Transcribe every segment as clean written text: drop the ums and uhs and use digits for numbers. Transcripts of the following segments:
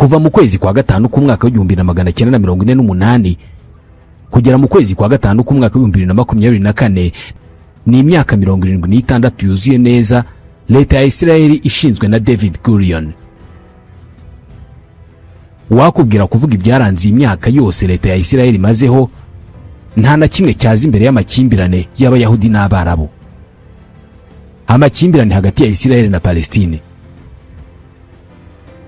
Kuva mu kwezi kwa gatanu k'umwaka w'1948 kugera mu kwezi kwa gatanu k'umwaka w'2024, ni imyaka 76 yuzuye neza leta ya Isirayeli ishinzwe na David Gurion. Wakubwira kuvuga ibyaranze iyi myaka yose leta ya Isirayeli imazeho, nta na kimwe cyaza imbere y'amakimbirane y'Abayahudi n'Abarabu, amakimbirane hagati ya Isirayeli na Palestine.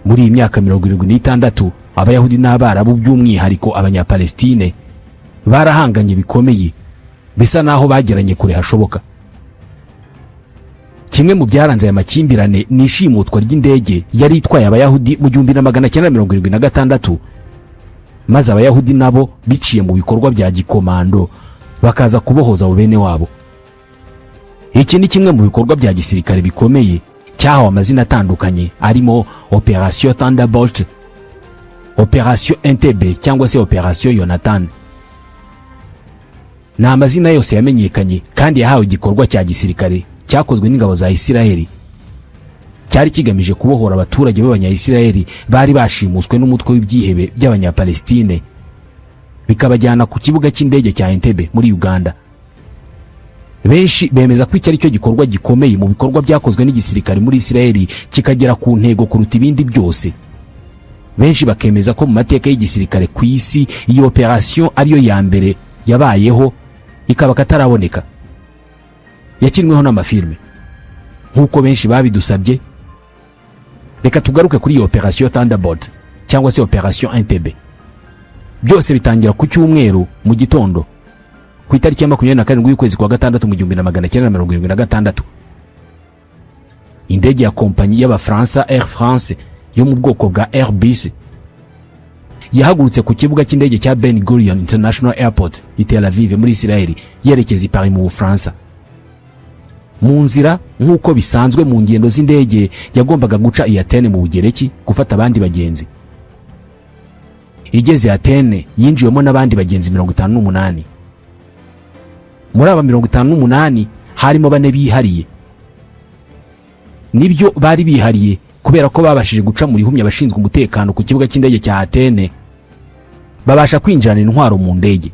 Muri iyi myaka 76, Abayahudi n'Abarabu, by'umwihariko Abanyapalestine, barahanganye bikomeye, bisa n'aho bageranye kure hashoboka. Kimwe mu byaranze aya makimbirane ni ishimutwa ry'indege yari itwaye Abayahudi mu 1976, maze Abayahudi nabo biciye mu bikorwa bya gikomando bakaza kubohoza abo bene wabo. Iki ni kimwe mu bikorwa bya gisirikare bikomeye cyahawe amazina atandukanye arimo Operation Thunderbolt, Operation Entebbe cyangwa se Operation Yonatan. Ni amazina yose yamenyekanye kandi yahawe igikorwa cya gisirikare cyakozwe n'ingabo za Isiraheli, cyari kigamije kubohora abaturage b'Abanyayisiraheli bari bashimuswe n'umutwe w'ibyihebe by'Abanyapalestine, bikabajyana ku kibuga cy'indege cya Entebbe muri Uganda. Benshi bemeza ko iki ari cyo gikorwa gikomeye mu bikorwa byakozwe n'igisirikare muri Isiraheli, kikagera ku ntego kuruta ibindi byose. Benshi bakemeza ko mu mateka y'igisirikare ku isi iyi operasiyo ariyo ya mbere yabayeho, ikaba kataraboneka, yakinweho n'amafilme nk'uko benshi babidusabye. Reka tugaruke kuri iyi Operation Thunderbolt cyangwa se Operation Entebbe. Byose bitangira ku cyumweru mu gitondo, ku itariki ya 27 y'ukwezi kwa gatandatu mu 1976. Indege ya kompanyi y'Abafaransa Air France yo mu bwoko bwa Airbus yahagurutse ku kibuga cy'indege cya Ben Gurion International Airport i Tel Aviv muri Israel, yerekeza i Paris mu Bufaransa. Mu nzira, nk'uko bisanzwe mu ngendo z'indege, yagombaga guca i Atene mu Bugereki gufata abandi bagenzi. Igeze Atene, yinjiwemo n'abandi bagenzi 58. Muri aba 58 harimo bane bihariye. Nibyo, bari bihariye kubera ko babashije guca mu rihumye abashinzwe umutekano ku kibuga cy'indege cya Atene, babasha kwinjirana intwaro mu ndege.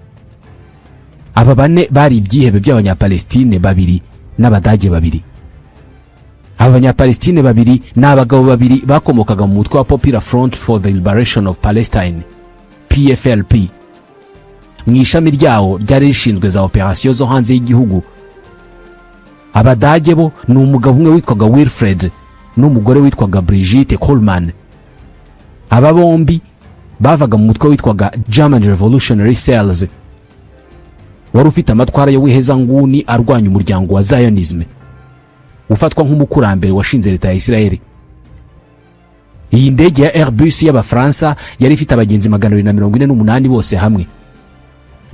Aba bane bari ibyihebe by'Abanyapalestine babiri n'Abadage babiri. Aba Banyapalestine babiri ni abagabo babiri bakomokaga mu mutwe wa Popular Front for the Liberation of Palestine, PFLP, mu ishami ryawo ryari rishinzwe za operasiyo zo hanze y'igihugu. Abadage bo ni umugabo umwe witwaga Wilfred n'umugore witwaga Brigitte Kuhlmann. Aba bombi bavaga mu mutwe witwaga German Revolutionary Cells, wari ufite amatwara y'ubuhezanguni arwanya umuryango wa Zionism ufatwa nk'umukurambere washinze leta ya Israel. Iyi ndege ya Airbus y'Abafaransa yari ifite abagenzi 248 bose hamwe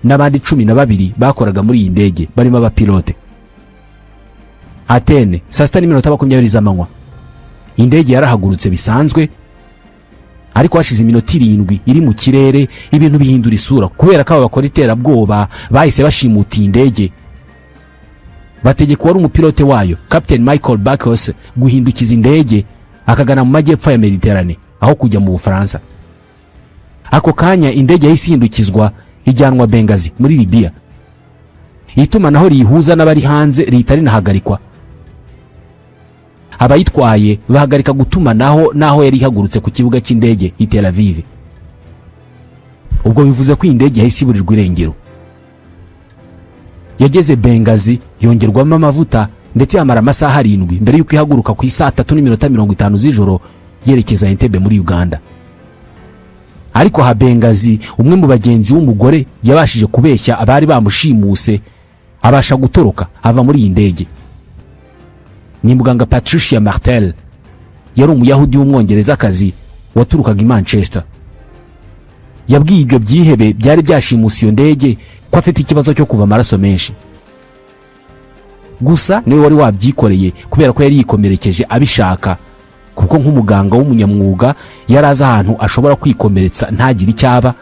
n'abandi 12 bakoraga muri iyi ndege barimo abapilote. Atene, saa 6:20 z'amanywa, indege yarahagurutse bisanzwe, ariko hashize iminota 7 iri mu kirere, ibintu bihindura isura, kubera ko aba bakora iterabwoba bahise bashimuta iyi ndege, bategeka uwari umupilote wayo, Captain Michael Backus, guhindukiza indege akagana mu majyepfo ya Mediterane aho kujya mu Bufaransa. Ako kanya indege yahise ihindukizwa, ijyanwa Bengazi muri Libiya. Itumanaho riyihuza n'abari hanze rihita rinahagarikwa. Abayitwaye bahagarika gutumanaho n'aho yari ihagurutse ku kibuga cy'indege i Tel Aviv. Ubwo bivuze ko iyi ndege yahise iburirwa irengero. Yageze Bengazi, yongerwamo amavuta, ndetse yamara amasaha 7 mbere y'uko ihaguruka ku isaa 3:50 z'ijoro yerekeza Entebbe muri Uganda. Ariko aha Bengazi, umwe mu bagenzi w'umugore yabashije kubeshya abari bamushimuse, abasha gutoroka ava muri iyi ndege. Ni muganga Patricia Martel, yari Umuyahudi w'Umwongerezakazi waturukaga i Manchester. Yabwiye ibyo byihebe byari byashimuse iyo ndege ko afite ikibazo cyo kuva amaraso menshi. Gusa niwe wari wabyikoreye, kubera ko yari yikomerekeje abishaka, kuko nk'umuganga w'umunyamwuga yari azi ahantu ashobora kwikomeretsa ntagire icyo aba,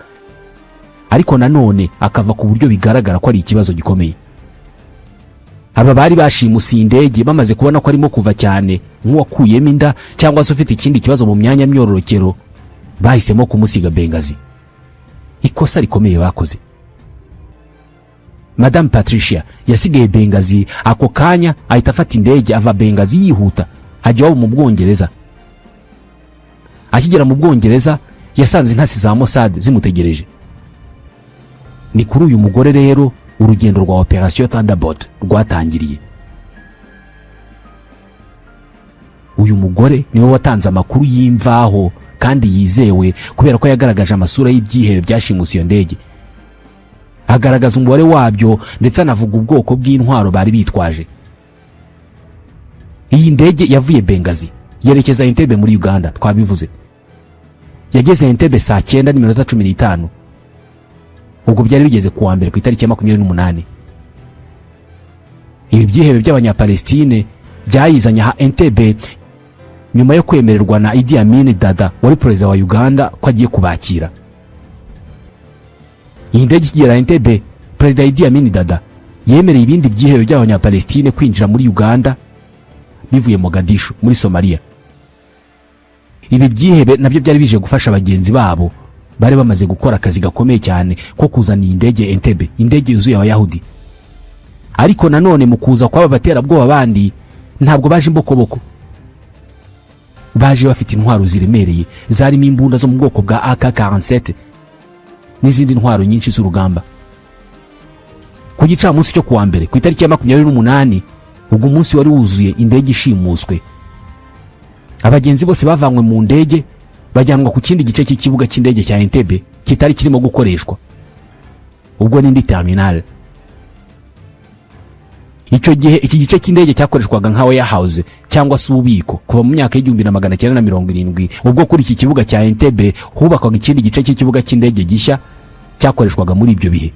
ariko nanone akava ku buryo bigaragara ko ari ikibazo gikomeye. Aba bari bashimuse iyi ndege bamaze kubona ko arimo kuva cyane nk'uwakuyemo inda cyangwa se ufite ikindi kibazo mu myanya myororokero. Bahisemo kumusiga Bengazi, ikosa rikomeye bakoze. Madamu Patricia yasigaye Bengazi, ako kanya ahita afata indege ava Bengazi yihuta ajya iwabo mu Bwongereza. Akigera mu Bwongereza yasanze intasi za Mossad zimutegereje. Ni kuri uyu mugore rero urugendo rwa Operation Thunderbolt rwatangiriye. Uyu mugore niwe watanze amakuru y'imvaho kandi yizewe, kubera ko yagaragaje amasura y'ibyihebe byashimuse iyo ndege, agaragaza umubare wabyo, ndetse anavuga ubwoko bw'intwaro bari bitwaje. Iyi ndege yavuye Bengazi yerekeza Entebbe muri Uganda. Twabivuze, yageze Entebbe saa 9:15. Ubwo byari bigeze ku wa mbere, ku itariki ya 28. Ibi byihebe by'Abanyapalestine byayizanye aha Entebbe nyuma yo kwemererwa na Idi Amin Dada wari perezida wa Uganda ko agiye kubakira. Iyi ndege ikigera Entebbe, Perezida Idi Amin Dada yemereye ibindi byihebe by'Abanyapalestine kwinjira muri Uganda bivuye Mogadishu muri Somaliya. Ibi byihebe nabyo byari bije gufasha bagenzi babo bari bamaze gukora akazi gakomeye cyane ko kuzana iyi ndege Entebbe, indege yuzuye Abayahudi. Ariko nanone mu kuza kw'aba baterabwoba bandi, ntabwo baje imbokoboko, baje bafite intwaro ziremereye zarimo imbunda zo mu bwoko bwa AK 47 n'izindi ntwaro nyinshi z'urugamba. Ku gicamunsi cyo kuwa mbere, ku itariki ya 28, ubwo umunsi wari wuzuye indege ishimuswe, abagenzi bose bavanywe mu ndege bajyanwa ku kindi gice cy'ikibuga cy'indege cya Entebbe kitari kirimo gukoreshwa, ubwo n'indi terminal. Icyo gihe iki gice cy'indege cyakoreshwaga nka warehouse cyangwa se ububiko kuva mu myaka y'1970, ubwo kuri iki kibuga cya Entebbe hubakwaga ikindi gice cy'ikibuga cy'indege gishya cyakoreshwaga muri ibyo bihe.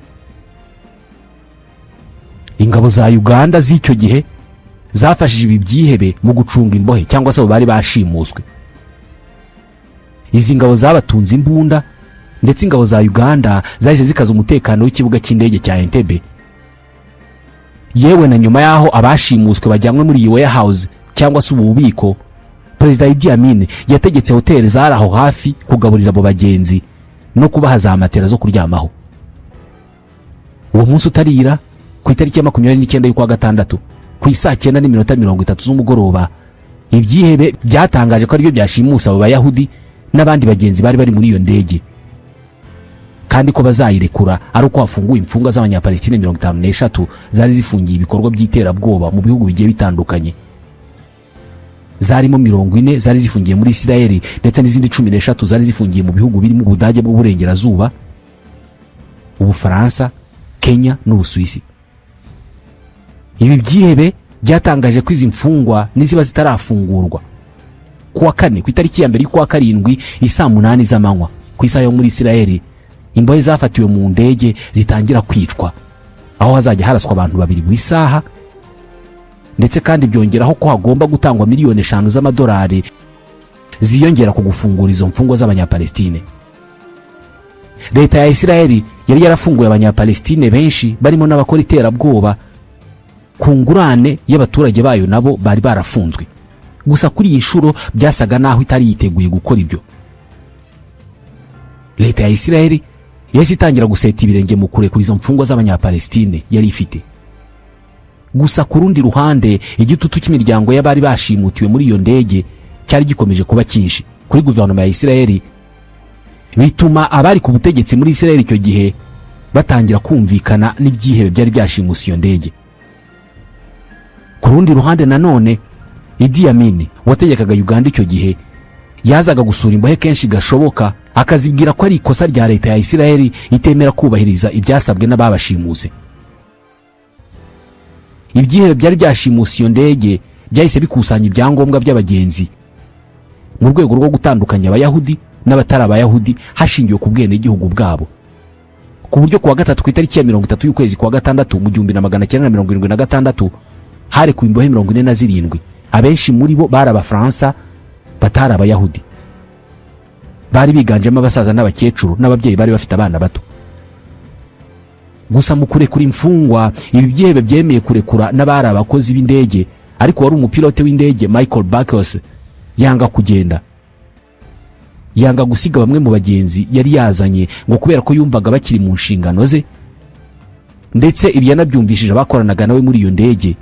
Ingabo za Uganda z'icyo gihe zafashije ibi byihebe mu gucunga imbohe cyangwa se abo bari bashimuswe. Izi ngabo zabatunze imbunda, ndetse ingabo za Uganda zahise zikaza umutekano w'ikibuga cy'indege cya Entebbe. Yewe na nyuma y'aho abashimuswe bajyanywe muri iyi warehouse cyangwa se ubu bubiko, Perezida Idi Amin yategetse hoteli zari aho hafi kugaburira abo bagenzi no kubaha za matera zo kuryamaho. Uwo munsi utarira, ku itariki ya 29 y'ukwa gatandatu, ku isaa 9:30 z'umugoroba, ibyihebe byatangaje ko aribyo byashimuse abo Bayahudi n'abandi bagenzi bari bari muri iyo ndege, kandi ko bazayirekura ari uko hafunguwe imfungwa z'Abanyapalestine 53 zari zifungiye ibikorwa by'iterabwoba mu bihugu bigiye bitandukanye, zarimo 40 zari zifungiye muri Isirayeli ndetse n'izindi 13 zari zifungiye mu bihugu birimo Ubudage bw'Uburengerazuba, Ubufaransa, Kenya n'Ubusuwisi. Ibi byihebe byatangaje ko izi mfungwa niziba zitarafungurwa, ku wa kane, ku itariki ya 1 y'ukwa karindwi, isaa 8 z'amanywa ku isaha yo muri Isirayeli, imbohe zafatiwe mu ndege zitangira kwicwa, aho hazajya haraswa abantu babiri buri saha. Ndetse kandi byongeraho ko hagomba gutangwa miliyoni 5 z'amadolari ziyongera ku gufungura izo mfungwa z'Abanyapalestine. Leta ya Isirayeli yari yarafunguye Abanyapalestine benshi barimo n'abakora iterabwoba ku ngurane y'abaturage bayo nabo bari barafunzwe. Gusa kuri iyi nshuro byasaga n'aho itari yiteguye gukora ibyo. Leta ya Isirayeli yahise itangira guseta ibirenge mu kurekura izo mfungwa z'Abanyapalestine yari ifite. Gusa ku rundi ruhande, igitutu cy'imiryango y'abari bashimutiwe muri iyo ndege cyari gikomeje kuba cyinshi kuri guverinoma ya Isirayeli, bituma abari ku butegetsi muri Isirayeli icyo gihe batangira kumvikana n'ibyihebe byari byashimuse iyo ndege. Ku rundi ruhande nanone, Idi Amin wategekaga Uganda icyo gihe yazaga gusura imbohe kenshi gashoboka, akazibwira ko ari ikosa rya leta ya Isirayeli itemera kubahiriza ibyasabwe n'ababashimuse. Ibyihebe byari byashimuse iyo ndege byahise bikusanya ibyangombwa by'abagenzi mu rwego rwo gutandukanya Abayahudi n'abatari Abayahudi hashingiwe ku bwenegihugu bwabo, ku buryo kuwa gatatu, ku itariki ya 30 y'ukwezi kwa gatandatu mu 1976, harekuwe imbohe 47. Abenshi muri bo bari Abafaransa batari Abayahudi, bari biganjemo abasaza n'abakecuru n'ababyeyi bari bafite abana bato. Gusa mu kurekura imfungwa, ibi byihebe byemeye kurekura n'abari abakozi b'indege, ariko wari umupilote w'indege Michael Bakos yanga kugenda. Yanga gusiga bamwe mu bagenzi yari yazanye, ngo kubera ko yumvaga bakiri mu nshingano ze. Ndetse ibi yanabyumvishije abakoranaga nawe muri iyo ndege,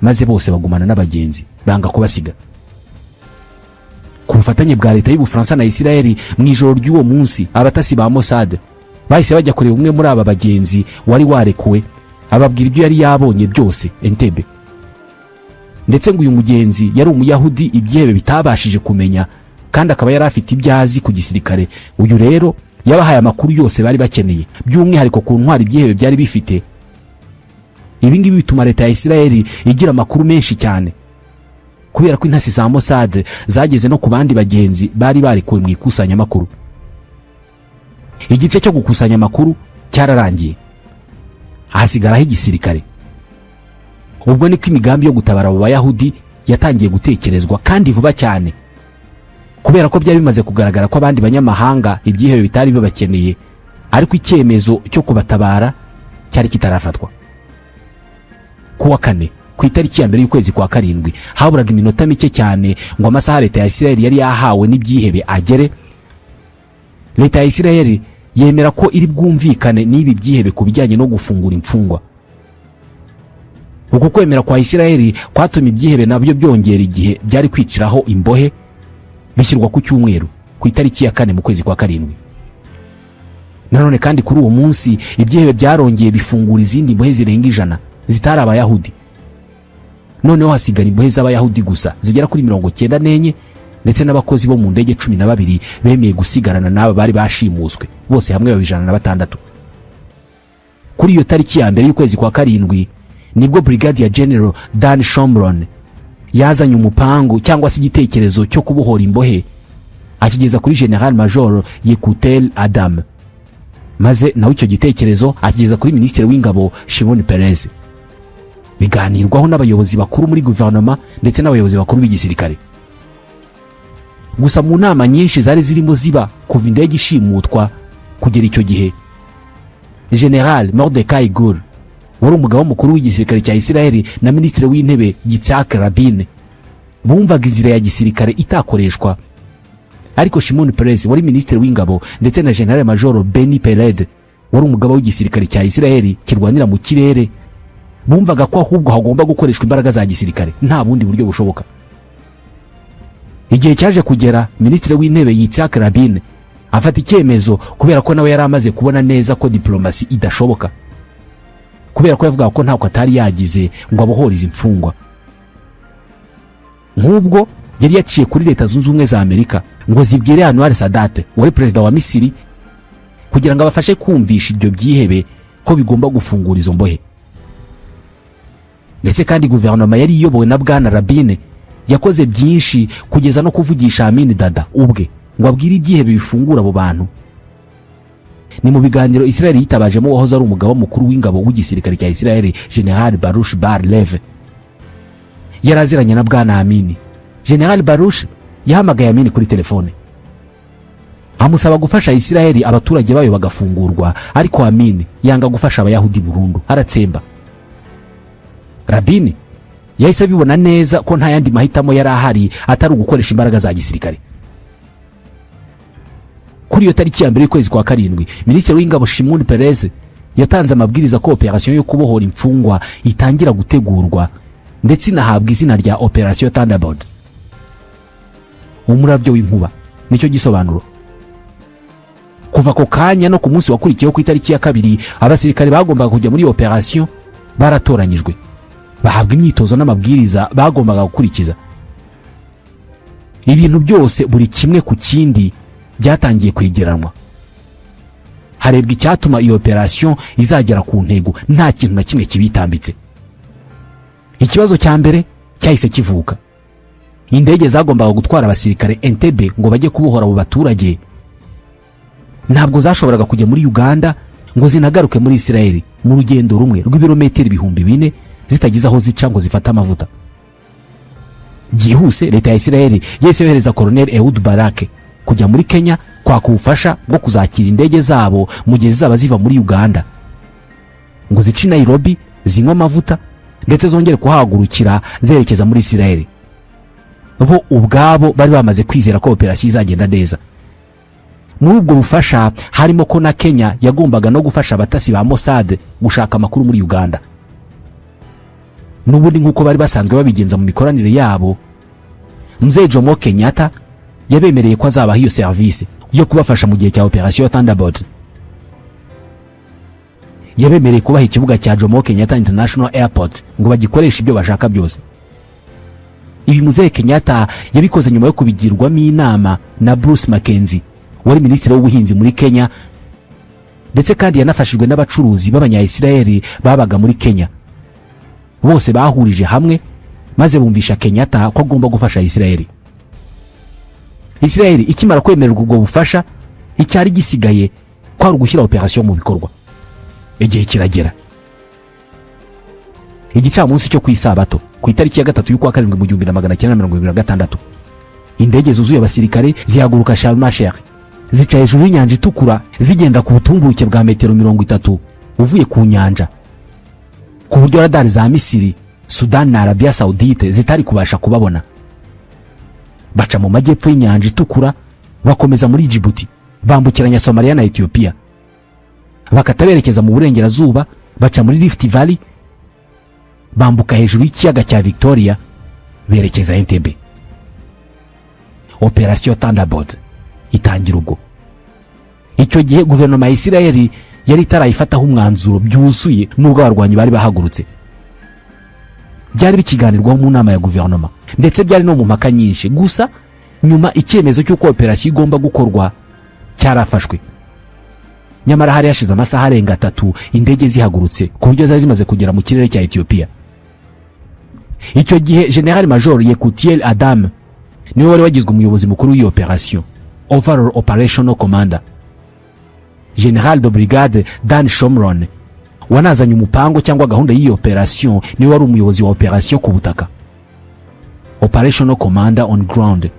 maze bose bagumana n'abagenzi, banga kubasiga. Ku bufatanye bwa leta y'Ubufaransa na Isirayeli, mu ijoro ry'uwo munsi abatasi ba Mossad bahise bajya kureba umwe muri aba bagenzi wari warekuwe, ababwira ibyo yari yabonye byose Entebbe. Ndetse ngo uyu mugenzi yari Umuyahudi ibyihebe bitabashije kumenya, kandi akaba yari afite ibyo azi ku gisirikare. Uyu rero yabahaye amakuru yose bari bakeneye, by'umwihariko ku ntwaro ibyihebe byari bifite. Ibi ngibi bituma leta ya Isirayeli igira amakuru menshi cyane, kubera ko intasi za Mossad zageze no ku bandi bagenzi bari barekuwe mu ikusanyamakuru. Igice cyo gukusanya amakuru cyararangiye, hasigaraho igisirikare. Ubwo niko imigambi yo gutabara abo Bayahudi yatangiye gutekerezwa, kandi vuba cyane, kubera ko byari bimaze kugaragara ko abandi banyamahanga ibyihebe bitari bibakeneye, ariko icyemezo cyo kubatabara cyari kitarafatwa. Ku wa kane, ku itariki ya 1 y'ukwezi kwa karindwi, haburaga iminota mike cyane ngo amasaha leta ya Isirayeli yari yahawe n'ibyihebe agere. Leta ya Isirayeli yemera ko iri bwumvikane n'ibi byihebe ku bijyanye no gufungura imfungwa. Uku kwemera kwa Isirayeli kwatumye ibyihebe nabyo byongera igihe byari kwiciraho imbohe, bishyirwa ku cyumweru, ku itariki ya 4 mu kwezi kwa karindwi. Nanone kandi kuri uwo munsi ibyihebe byarongeye bifungura izindi mbohe zirenga 100 zitari Abayahudi. Noneho hasigara imbohe z'Abayahudi gusa zigera kuri 94, ndetse n'abakozi bo mu ndege 12 bemeye gusigarana n'aba bari bashimuswe, bose hamwe baba 106. Kuri iyo tariki ya 1 y'ukwezi kwa karindwi nibwo Brigadier General Dan Shomron yazanye umupangu cyangwa se igitekerezo cyo kubohora imbohe, akigeza kuri General Major Yekutel Adam, maze nawe icyo gitekerezo akigeza kuri Minisitiri w'Ingabo Shimon Peres. Biganirwaho n'abayobozi bakuru muri guverinoma ndetse n'abayobozi bakuru b'igisirikare. Gusa mu nama nyinshi zari zirimo ziba kuva indege ishimutwa kugera icyo gihe, General Mordecai Gur wari umugaba mukuru w'igisirikare cya Isiraheli na Minisitiri w'Intebe Yitzhak Rabin bumvaga inzira ya gisirikare itakoreshwa, ariko Shimon Peres wari Minisitiri w'Ingabo ndetse na General Major Benny Peled wari umugaba w'igisirikare cya Isiraheli kirwanira mu kirere bumvaga ko ahubwo hagomba gukoreshwa imbaraga za gisirikare, nta bundi buryo bushoboka. Igihe cyaje kugera, Minisitiri w'Intebe Yitzhak Rabin afata icyemezo, kubera ko nawe yari amaze kubona neza ko diplomasi idashoboka, kubera ko yavugaga ko ntako atari yagize ngo abohore izi mfungwa. Nk'ubwo yari yaciye kuri Leta Zunze Ubumwe za Amerika ngo zibwire Anwar Sadat wari perezida wa Misiri, kugira ngo abafashe kumvisha ibyo byihebe ko bigomba gufungura izo mbohe. Ndetse kandi guverinoma yari iyobowe na bwana Rabin yakoze byinshi, kugeza no kuvugisha Amin Dada ubwe ngo abwire ibyihebe bifungura abo bantu. Ni mu biganiro Israel yitabajemo uwahoze ari umugaba mukuru w'ingabo w'igisirikare cya Israel, General Baruch Bar Lev. Yari aziranye na bwana Amini. General Baruch yahamagaye Amini kuri telefone, amusaba gufasha Israel, abaturage bayo bagafungurwa, ariko Amini yanga gufasha Abayahudi burundu, aratsemba. Rabini yahise abibona neza ko nta yandi mahitamo yari ahari atari ugukoresha imbaraga za gisirikare. Kuri iyo tariki ya 1 y'ukwezi kwa karindwi, Minisitiri w'Ingabo Shimon Peres yatanze amabwiriza ko operasiyo yo kubohora imfungwa itangira gutegurwa, ndetse inahabwa izina rya Operasiyo Thunderbolt, umurabyo w'inkuba nicyo gisobanuro. Kuva ako kanya no ku munsi wakurikiyeho, ku itariki ya 2, abasirikare bagombaga kujya muri iyo operasiyo baratoranyijwe, bahabwa imyitozo n'amabwiriza bagombaga gukurikiza. Ibintu byose, buri kimwe ku kindi, byatangiye kwegeranwa, harebwa icyatuma iyo operasiyo izagera ku ntego nta kintu na kimwe kibitambitse. Ikibazo cya mbere cyahise kivuka: indege zagombaga gutwara abasirikare Entebbe ngo bajye kubohora abo baturage ntabwo zashoboraga kujya muri Uganda ngo zinagaruke muri Isirayeli mu rugendo rumwe rw'ibirometero 4000 zitagize aho zica ngo zifate amavuta. Byihuse leta ya Isirayeli yahise yohereza Koroneli Ehud Barak kujya muri Kenya kwaka ubufasha bwo kuzakira indege zabo mu gihe zizaba ziva muri Uganda, ngo zice i Nairobi, zinywe amavuta, ndetse zongere kuhahagurukira zerekeza muri Isirayeli. Bo ubwabo bari bamaze kwizera ko operasiyo izagenda neza. Muri ubwo bufasha harimo ko na Kenya yagombaga no gufasha abatasi ba Mossad gushaka amakuru muri Uganda. N'ubundi nk'uko bari basanzwe babigenza mu mikoranire yabo, Mzee Jomo Kenyatta yabemereye ko azabaha iyo serivisi yo kubafasha mu gihe cya Operation Thunderbolt. Yabemereye kubaha ikibuga cya Jomo Kenyatta International Airport ngo bagikoreshe ibyo bashaka byose. Ibi Muzehe Kenyatta yabikoze nyuma yo kubigirwamo inama na Bruce Mackenzie wari minisitiri w'ubuhinzi muri Kenya, ndetse kandi yanafashijwe n'abacuruzi b'Abanyayisiraheli babaga muri Kenya. Bose bahurije hamwe maze bumvisha Kenyatta ko agomba gufasha Isiraheli. Isiraheli ikimara kwemererwa ubwo bufasha, icyari gisigaye kwari ugushyira operasiyo mu bikorwa. Igihe kiragera, igicamunsi cyo ku Isabato, ku itariki ya 3 y'ukwa karindwi mu 1976, indege zuzuye abasirikare zihaguruka Sharm el-Sheikh, zica hejuru y'Inyanja Itukura, zigenda ku butumburuke bwa metero 30 uvuye ku nyanja, ku buryo radari za Misiri, Sudani na Arabiya Sawudite zitari kubasha kubabona. Baca mu majyepfo y'Inyanja Itukura, bakomeza muri Jibuti, bambukiranya Somaliya na Etiyopiya, bakata berekeza mu burengerazuba, baca muri Rift Valley, bambuka hejuru y'ikiyaga cya Victoria, berekeza Entebbe. Operasiyo Thunderbolt itangira ubwo. Icyo gihe guverinoma ya Isirayeli yari itarayifataho umwanzuro byuzuye. Nubwo abarwanyi bari bahagurutse, byari bikiganirwaho mu nama ya guverinoma, ndetse byari no mu mpaka nyinshi. Gusa nyuma icyemezo cy'uko operasiyo igomba gukorwa cyarafashwe, nyamara hari hashize amasaha arenga 3 indege zihagurutse, ku buryo zari zimaze kugera mu kirere cya Etiyopiya. Icyo gihe General Major Yekutiel Adam niwe wari wagizwe umuyobozi mukuru w'iyi operasiyo, overall operational commander. General de Brigade Dan Shomron, wanazanye umupango cyangwa gahunda y'iyi operasiyo, niwe wari umuyobozi wa operasiyo ku butaka, operational commander on ground.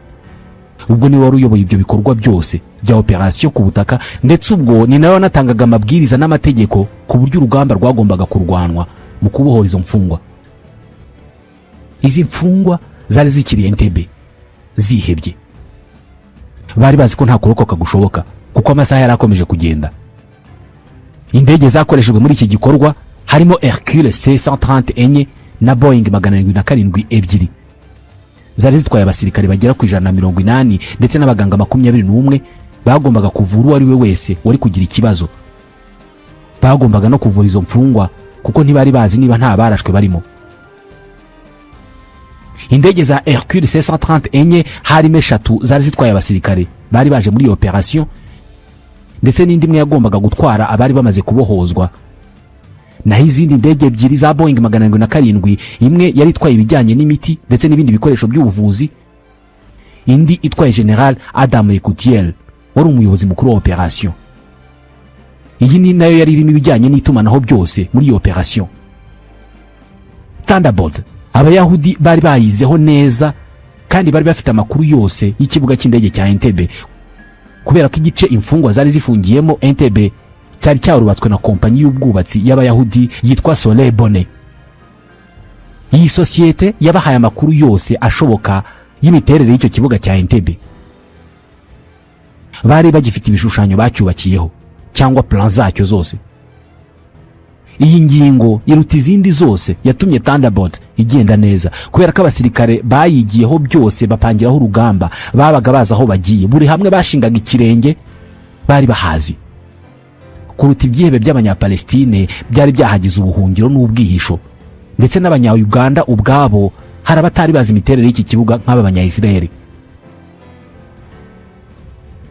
Ubwo niwe wari uyoboye ibyo bikorwa byose bya operasiyo ku butaka, ndetse ubwo ni nawe wanatangaga amabwiriza n'amategeko ku buryo urugamba rwagombaga kurwanwa mu kubohora izo mfungwa. Izi mfungwa zari zikiri Entebbe zihebye. Bari bazi ko nta kurokoka gushoboka kuko amasaha yari akomeje kugenda. Indege zakoreshejwe muri iki gikorwa harimo Hercule C 130 enye na Boeing 707 ebyiri. Zari zitwaye abasirikare bagera ku 180 ndetse n'abaganga 21 bagombaga kuvura uwo ari we wese wari kugira ikibazo. Bagombaga no kuvura izo mfungwa kuko ntibari bazi niba nta barashwe barimo. Indege za Hercule C 130 enye, harimo eshatu zari zitwaye abasirikare bari baje muri iyo operasiyo, ndetse n'indi imwe yagombaga gutwara abari bamaze kubohozwa. Naho izindi ndege ebyiri za Boeing 707, imwe yari itwaye ibijyanye n'imiti ndetse n'ibindi bikoresho by'ubuvuzi, indi itwaye General Adam Yekutiel wari umuyobozi mukuru wa operasiyo. Iyi ni nayo yari irimo ibijyanye n'itumanaho byose muri iyo operasiyo Thunderbolt. Abayahudi bari bayizeho neza kandi bari bafite amakuru yose y'ikibuga cy'indege cya Entebbe, kubera ko igice imfungwa zari zifungiyemo Entebbe cyari cyarubatswe na kompanyi y'ubwubatsi y'Abayahudi yitwa Soleil Bone. Iyi sosiyete yabahaye amakuru yose ashoboka y'imiterere y'icyo kibuga cya Entebbe. Bari bagifite ibishushanyo bacyubakiyeho cyangwa plan zacyo zose. Iyi ngingo iruta izindi zose yatumye Thunderbolt igenda neza, kubera ko abasirikare bayigiyeho byose, bapangiraho urugamba, babaga bazi aho bagiye, buri hamwe bashingaga ikirenge bari bahazi, kuruta ibyihebe by'Abanyapalestine byari byahagize ubuhungiro n'ubwihisho. Ndetse n'Abanya-Uganda ubwabo hari abatari bazi imiterere y'iki kibuga nk'aba Banyayisiraheli.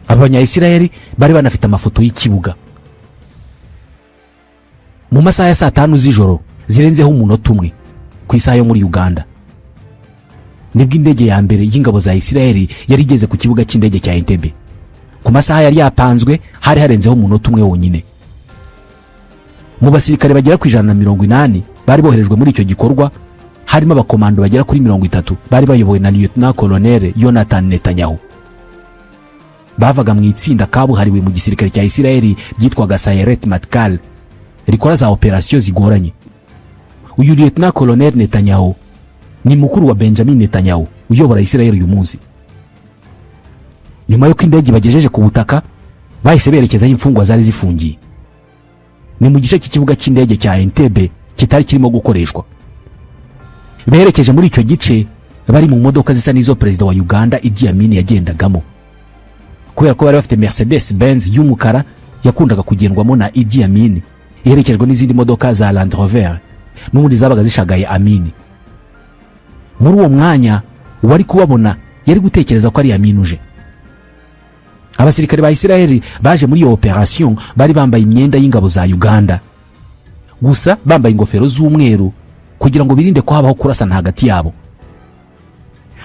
Aba Banyayisiraheli bari banafite amafoto y'ikibuga. Mu masaha ya saa 5 z'ijoro zirenzeho umunota umwe ku isaha yo muri Uganda, nibwo indege ya mbere y'ingabo za Isiraheli yari igeze ku kibuga cy'indege cya Entebbe. Ku masaha yari yapanzwe hari harenzeho umunota umwe wonyine. Mu basirikare bagera ku 180 bari boherejwe muri icyo gikorwa, harimo abakomando bagera kuri 30 bari bayobowe na Lieutenant Colonel Yonathan Netanyahu. Bavaga mu itsinda kabuhariwe mu gisirikare cya Isiraheli ryitwaga Sayeret Matkal, rikora za operasiyo zigoranye. Uyu Lieutenant Colonel Netanyahu ni mukuru wa Benjamin Netanyahu uyobora Isiraheli uyu munsi. Nyuma y'uko indege bagejeje ku butaka Bahise berekeza aho imfungwa zari zifungiye, ni mu gice cy'ikibuga cy'indege cya Entebbe kitari kirimo gukoreshwa. Berekeje muri icyo gice bari mu modoka zisa n'izo perezida wa Uganda Idi Amin yagendagamo, kubera ko bari bafite Mercedes Benz y'umukara yakundaga kugendwamo na Idi Amin, iherekejwe n'izindi modoka za Land Rover n'ubundi zabaga zishagaye Amin. Muri uwo mwanya, uwari kubabona yari gutekereza ko ari Amin uje. Abasirikare ba Isiraheli baje muri iyo operasiyo bari bambaye imyenda y'ingabo za Uganda, gusa bambaye ingofero z'umweru kugira ngo birinde ko habaho kurasana hagati yabo.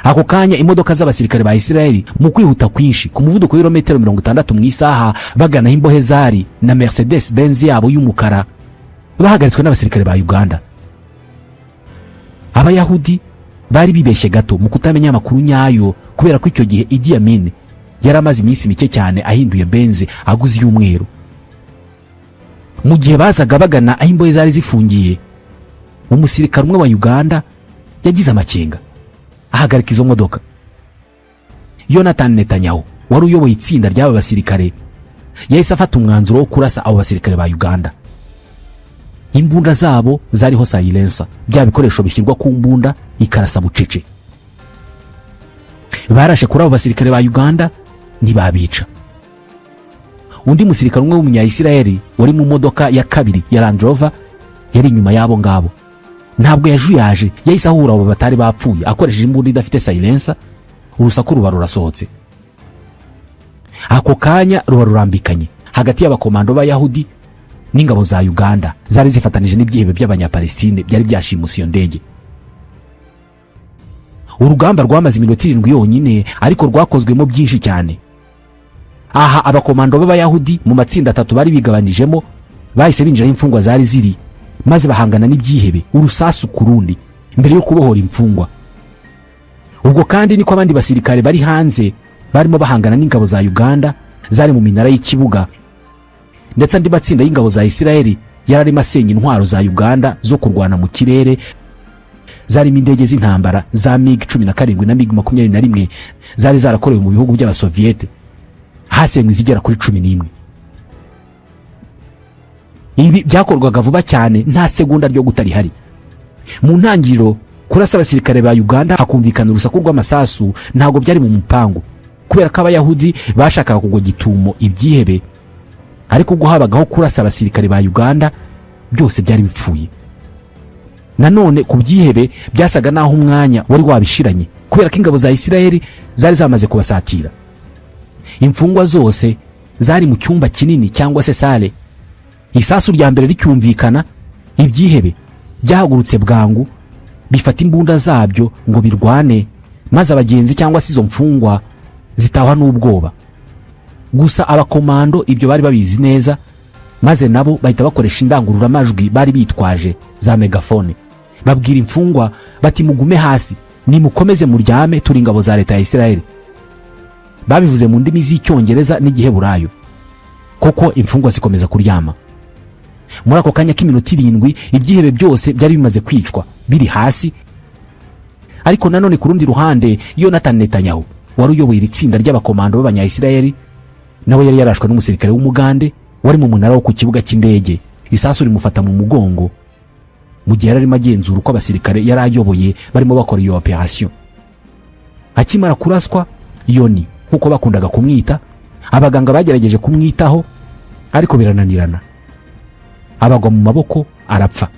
Ako kanya imodoka z'abasirikare ba Isiraheli, mu kwihuta kwinshi ku muvuduko w'ibirometero 60 mu isaha, bagana aho imbohe zari na Mercedes Benz yabo y'umukara, bahagaritswe n'abasirikare ba Uganda. Abayahudi bari bibeshye gato mu kutamenya amakuru nyayo, kubera ko icyo gihe Idi Amin yari amaze iminsi mike cyane ahinduye Benz, aguze iy'umweru. Mu gihe bazaga bagana aho imbohe zari zifungiye, umusirikare umwe wa Uganda yagize amakenga, ahagarika izo modoka. Yonathan Netanyahu wari uyoboye itsinda ry'aba basirikare yahise afata umwanzuro wo kurasa abo basirikare ba Uganda. Imbunda zabo zariho silencer, bya bikoresho bishyirwa ku mbunda ikarasa bucece. Barashe kuri abo basirikare ba Uganda, ntibabica. Undi musirikare umwe w'umunyayisiraheli wari mu modoka ya kabiri ya Land Rover yari inyuma y'abo ngabo ntabwo yajuyaje, yahise ahura abo batari bapfuye akoresheje imbunda idafite silencer. Urusaku ruba rurasohotse, ako kanya ruba rurambikanye hagati y'abakomando b'Abayahudi n'ingabo za Uganda zari zifatanije n'ibyihebe by'Abanyapalestine byari byashimuse iyo ndege. Urugamba rwamaze iminota 7 yonyine, ariko rwakozwemo byinshi cyane. Aha abakomando b'Abayahudi mu matsinda atatu bari bigabanijemo bahise binjira aho imfungwa zari ziri, maze bahangana n'ibyihebe urusasu ku rundi mbere yo kubohora imfungwa. Ubwo kandi niko abandi basirikare bari hanze barimo bahangana n'ingabo za Uganda zari mu minara y'ikibuga, ndetse andi matsinda y'ingabo za Isiraheli yari arimo asenya intwaro za Uganda zo kurwana mu kirere, zarimo indege z'intambara za MiG 17 na MiG 21 zari zarakorewe mu bihugu by'Abasoviyete. Hasenywe izigera kuri 11. Ibi byakorwaga vuba cyane, nta segonda ryo guta rihari. Mu ntangiriro, kurasa abasirikare ba Uganda hakumvikana urusaku rw'amasasu ntabwo byari mu mupangu, kubera ko Abayahudi bashakaga kugwa gitumo ibyihebe. Ariko ubwo habagaho kurasa abasirikare ba Uganda, byose byari bipfuye. Nanone ku byihebe byasaga n'aho umwanya wari wabishiranye, kubera ko ingabo za Isirayeli zari zamaze kubasatira. Imfungwa zose zari mu cyumba kinini cyangwa se salle. Isasu rya mbere ricyumvikana, ibyihebe byahagurutse bwangu, bifata imbunda zabyo ngo birwane, maze abagenzi cyangwa se izo mfungwa zitahwa n'ubwoba. Gusa abakomando ibyo bari babizi neza, maze nabo bahita bakoresha indangururamajwi bari bitwaje za mégaphone, babwira imfungwa bati: "Mugume hasi, nimukomeze muryame, turi ingabo za leta ya Isirayeli." Babivuze mu ndimi z'Icyongereza n'Igiheburayo. Koko imfungwa zikomeza kuryama. Muri ako kanya k'iminota 7, ibyihebe byose byari bimaze kwicwa biri hasi. Ariko nanone ku rundi ruhande, Yonathan Netanyahu wari uyoboye iri tsinda ry'abakomando b'Abanyayisirayeli nawe yari yarashwe n'umusirikare w'Umugande wari mu munara wo ku kibuga cy'indege. Isasu rimufata mu mugongo mu gihe yari arimo agenzura uko abasirikare yari ayoboye barimo bakora iyo operasiyo. Akimara kuraswa, Yoni nk'uko bakundaga kumwita, abaganga bagerageje kumwitaho ariko birananirana, abagwa mu maboko arapfa.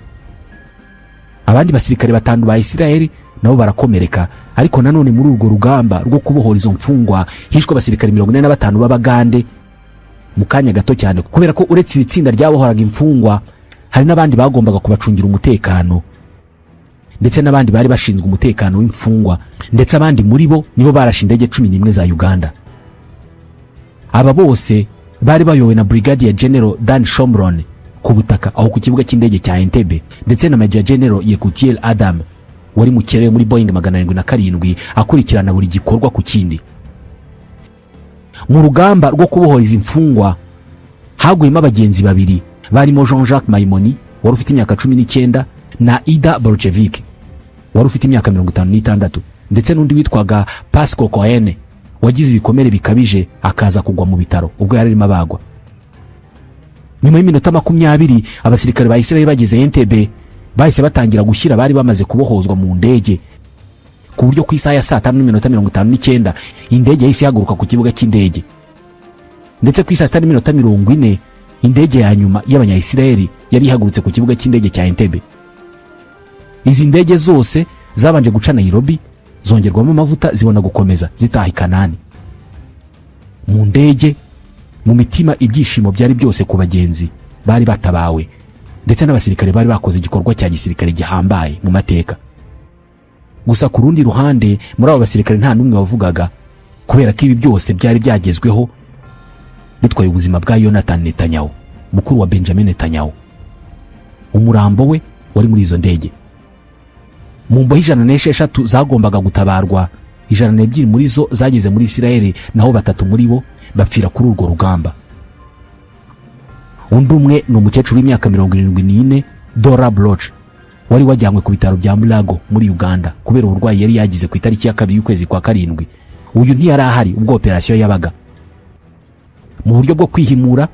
Abandi basirikare batanu ba Isirayeli nabo barakomereka. Ariko nanone muri urwo rugamba rwo kubohora izo mfungwa hishwe abasirikare 45 b'Abagande mu kanya gato cyane, kubera ko uretse iri tsinda ryabohoraga imfungwa, hari n'abandi bagombaga kubacungira umutekano, ndetse n'abandi bari bashinzwe umutekano w'imfungwa, ndetse abandi muri bo nibo barashe indege 11 za Uganda. Aba bose bari bayobowe na Brigadier General Dan Shomron ku butaka aho ku kibuga cy'indege cya Entebbe, ndetse na Major General Yekutiel Adam wari mu kirere muri Boeing 707, akurikirana buri gikorwa ku kindi. Mu rugamba rwo kubohora izi mfungwa haguyemo abagenzi babiri barimo Jean Jacques Maimoni wari ufite imyaka 19 na Ida Borchevik wari ufite imyaka 56, ndetse n'undi witwaga Pasco Cohen. Wagize ibikomere bikabije, akaza kugwa mu bitaro ubwo yari arimo abagwa. Nyuma y'iminota 20 abasirikare ba Israel bageze Entebbe, bahise batangira gushyira abari bamaze kubohozwa mu ndege, ku buryo ku isaha ya 5:59 indege yahise ihaguruka ku kibuga cy'indege. Ndetse ku isaa 6:40 indege ya nyuma y'Abanyayisiraheli yari ihagurutse ku kibuga cy'indege cya Entebbe. Izi ndege zose zabanje guca Nairobi, zongerwamo amavuta, zibona gukomeza zitaha i Kanani. Mu ndege, mu mitima, ibyishimo byari byose ku bagenzi bari batabawe ndetse n'abasirikare bari bakoze igikorwa cya gisirikare gihambaye mu mateka. Gusa ku rundi ruhande, muri abo basirikare nta n'umwe wavugaga, kubera ko ibi byose byari byagezweho bitwaye ubuzima bwa Yonathan Netanyahu, mukuru wa Benjamin Netanyahu. Umurambo we wari muri izo ndege. Mu mbohe 106 zagombaga gutabarwa, 102 muri zo zageze muri Isirayeli, naho batatu muri bo bapfira kuri urwo rugamba. Undi umwe ni umukecuru w'imyaka 74, Dora Bloch, wari wajyanywe ku bitaro bya Mulago muri Uganda kubera uburwayi yari yagize ku itariki ya 2 y'ukwezi kwa karindwi. Uyu ntiyari ahari ubwo operasiyo yabaga. Mu buryo bwo kwihimura,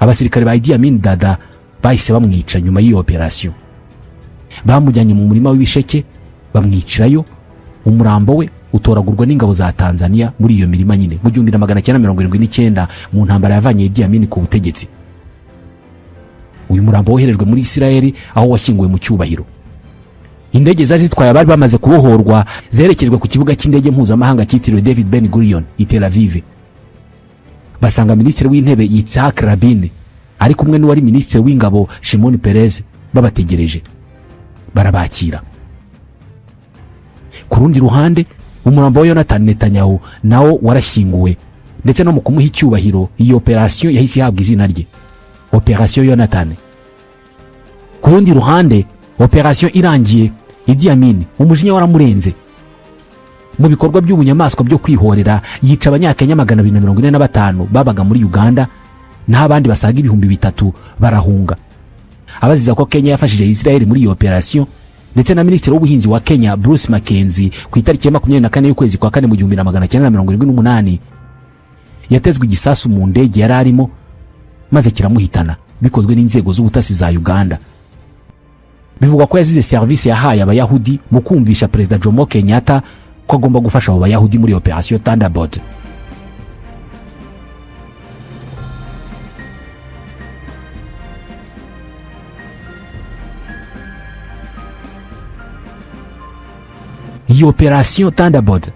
abasirikare ba Idi Amin Dada bahise bamwica. Nyuma y'iyo operasiyo bamujyanye mu murima w'ibisheke bamwicirayo. Umurambo we utoragurwa n'ingabo za Tanzania muri iyo mirima nyine mu 1979, mu ntambara yavanye Idi Amin ku butegetsi. Uyu murambo woherejwe muri Isirayeli, aho washyinguwe mu cyubahiro. Indege zari zitwaye abari bamaze kubohorwa zerekejwe ku kibuga cy'indege mpuzamahanga cyitiriwe David Ben Gurion i Tel Aviv, basanga Minisitiri w'Intebe Yitzhak Rabin ari kumwe n'uwari Minisitiri w'Ingabo Shimon Peres babategereje, barabakira. Ku rundi ruhande, umurambo wa Yonathan Netanyahu nawo warashyinguwe, ndetse no mu kumuha icyubahiro, iyi operasiyo yahise ihabwa izina rye, Operasiyo Yonathan. Ku rundi ruhande, operasiyo irangiye, Idi Amin umujinya waramurenze. Mu bikorwa by'ubunyamaswa byo kwihorera, yica Abanyakenya 245 babaga muri Uganda, naho abandi basaga 3000 barahunga, abaziza ko Kenya yafashije Israel muri iyo operasiyo. Ndetse na Minisitiri w'Ubuhinzi wa Kenya, Bruce Mackenzie, ku itariki ya 24 y'ukwezi kwa kane mu 1978 yatezwe igisasu mu ndege yari arimo maze kiramuhitana, bikozwe n'inzego z'ubutasi za Uganda. Bivugwa ko yazize serivisi yahaye Abayahudi mu kumvisha Perezida Jomo Kenyatta ko agomba gufasha abo Bayahudi muri Operasiyo Thunderbolt. Iyi Operasiyo Thunderbolt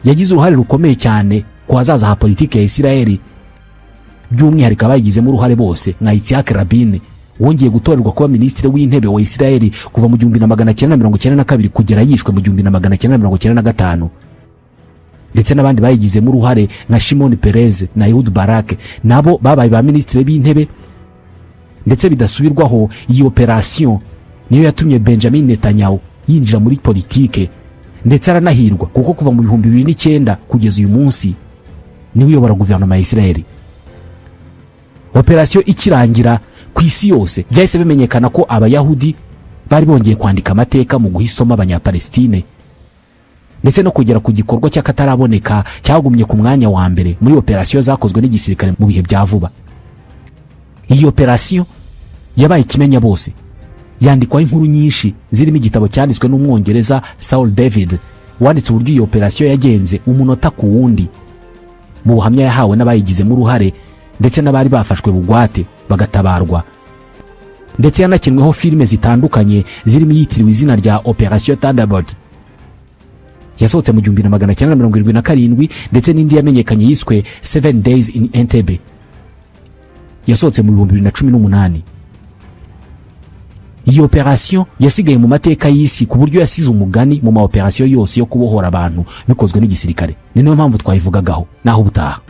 yagize uruhare rukomeye cyane ku hazaza ha politiki ya Isirayeli, by'umwihariko abayigizemo uruhare bose nka Yitzhak Rabin, wongeye gutorerwa kuba Minisitiri w'Intebe wa Isirayeli kuva mu 1992 kugera yishwe mu 1995, ndetse n'abandi bayigizemo uruhare nka Shimon Peres na Ehud Barak, nabo babaye ba minisitiri b'intebe. Ndetse bidasubirwaho, iyi operasiyo niyo yatumye Benjamin Netanyahu yinjira muri politike, ndetse aranahirwa kuko kuva mu 2009 kugeza uyu munsi niwe uyobora guverinoma ya Isirayeli. Operasiyo ikirangira, ku isi yose byahise bimenyekana ko Abayahudi bari bongeye kwandika amateka mu guha isomo Abanyapalestine, ndetse no kugera ku gikorwa cy'akataraboneka cyagumye ku mwanya wa mbere muri operasiyo zakozwe n'igisirikare mu bihe bya vuba. Iyi operasiyo yabaye ikimenya bose, yandikwaho inkuru nyinshi zirimo igitabo cyanditswe n'Umwongereza Saul David, wanditse uburyo iyi operasiyo yagenze umunota ku wundi, mu buhamya yahawe n'abayigizemo uruhare ndetse n'abari bafashwe bugwate bagatabarwa. Ndetse yanakinweho filime zitandukanye, zirimo iyitiriwe izina rya Operasiyo Thunderbolt yasohotse mu 1977, ndetse n'indi yamenyekanye yiswe Seven Days in Entebbe yasohotse mu 2018. Iyi operasiyo yasigaye mu mateka y'isi ku buryo yasize umugani mu ma operasiyo yose yo kubohora abantu bikozwe n'igisirikare. Ni nayo mpamvu twayivugagaho. Naho ubutaha.